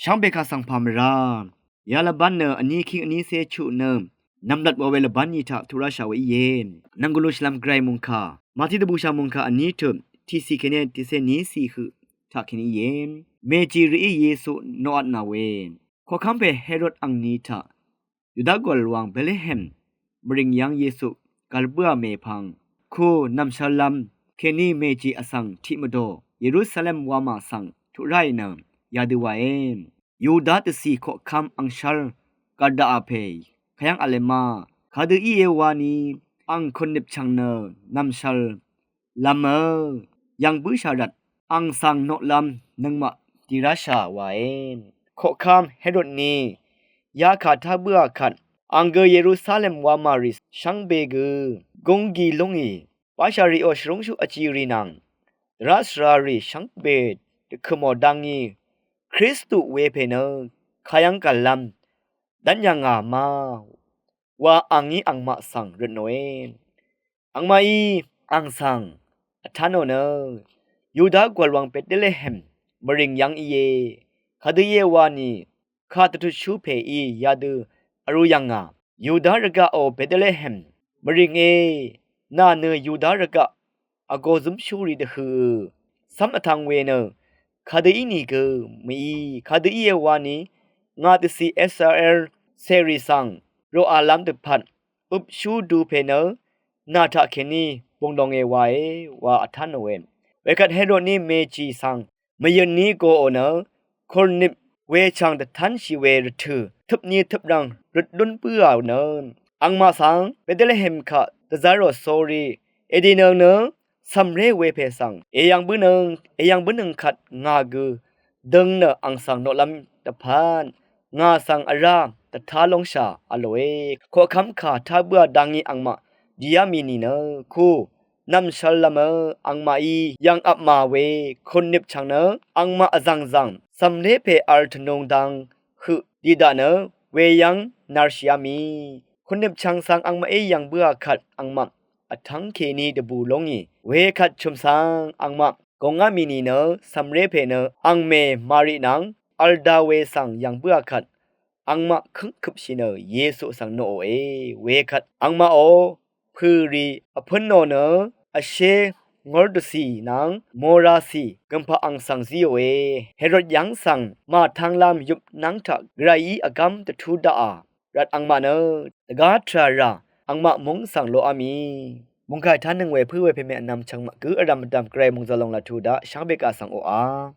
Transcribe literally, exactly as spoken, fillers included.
Shvngbe kà svng pà mvrá. Ya lvbán nø vní kíng vní cé chuq nø nv̀mlat wa we lvbán ni taq tuq ráshà we íe. Nv̀nggùlu shvlvm gvray mòngkà, Mati dvbùshà mòngkà vní tut tiqcì kèní tiqcé nícì høq taq kèní íe. Mèjì rìí Yesu noqatnà we. Koqkv́m pè Herod angni taq Yuda gòl wang Betlehem mvrìng yv́ng Yesu gvl bǿà mèpvng ku nv̀mshvllv́m kèní mèjì vsvng tiq mvdò Yerusalem wamà svng tuq ráì nø yadø wàe. Yuda dvcì koqkv́m angshv́r gv̀l daqà pè kayv́ng v̄le ma. Kadø íe wani ang kùnnøp chv̀ng nø nv̀mshvl lv́mø yv̀ng bǿshà rvt ang svng noqlv́m nøngmaq dì ráshà wàe. Koqkv́m Herod ni yakà tá bǿà kvt ang gø Yerusalem wamà rì shvngbe gø gunggi lúngì bashà rìò shvrúngshú vjirì nvng dvrá svrarì shvngbe dvkø̀mò dangí Kristu we pè nø kayv́ng gv̀llv́m dv́n yv̀ngà ma wa angí angmaq svng røtnòe. Angmaqí ang svng vtánò nø Yuda gwv̀lwv̄ng Betlehem mvrìng yv́ng íe. Kadø íe wani kà dvtutshú pèí yadø vrū yv̀ngà. Yuda rvgaqò Betlehem mvrìnge, nà nø Yuda rvgaq vgō zǿmshúrì dvhø̀ cv́m vtv̄ng we nø kadø ínìgø mø̀í. Kadø íe wani ngà dvcì Israel cèrì svng roqàlv́m dvpvt øpshú du pè nø nà taqkèní bung longe wae wa vtánòe. Wekvt Herod ní mèjì svng mvyø̀n ní goò nø kùrnip wechv̀ng dvtánshì we rvtø̀ tøpni tøprv̀ng røt lún bǿà nø angmaq svng Betlehem kaq dvzv̄r rò sórí èdìnøng nø cv̀mré we pè svng èyv̀ng bǿnøng, èyv̀ng bǿnøng kvt ngà gø døng nø ang svng noqlv́m dvpvt ngà svng vrá dvtá lóngshà v̄lòe. Koqkv́m kà tá bǿà dangí angmaq dìá mì nìnø ku nv̀mshvllv́mø angmaqí yv̀ng vpmà we kùnnip chv̀ng nø angmaq vzv̀ngzv̀ng cv̀mré pè v̄l tvnung dang høq dì daq nø weyv́ng narshìá mì. Kùnnip chv̀ng svng angmaqí yv̀ng bǿà kvt angmaq vtv́ng kèní dvbù lóngì. Wekvt chø̀m svng angmaq gòngá mì nìnø cv̀mré pè nø angmè Mari nvng v̄l da we svng yv̀ng bǿà kvt angmaq kǿngkøpshì nø Yesu svng noqòe. Wekvt angmaqò pø̀rì vpǿn nò nø vshé ngór dvcì nvng mòracì gø̀mpaq ang svng zíòe. Herod yv́ng svng màtv̄nglv́m yupnv́ng taq gvrayí vgv́m dvtú daqà rvt angmaq nø dvgá tvrà rà angmaq múng svng loqá mì. Mungkà tánøng we pǿ we pèmè vnvm chvng maq gǿ vrv̀m vdv̀m gvray mòngzv̄n lòng laq tu daq shvngbe kà svng oqà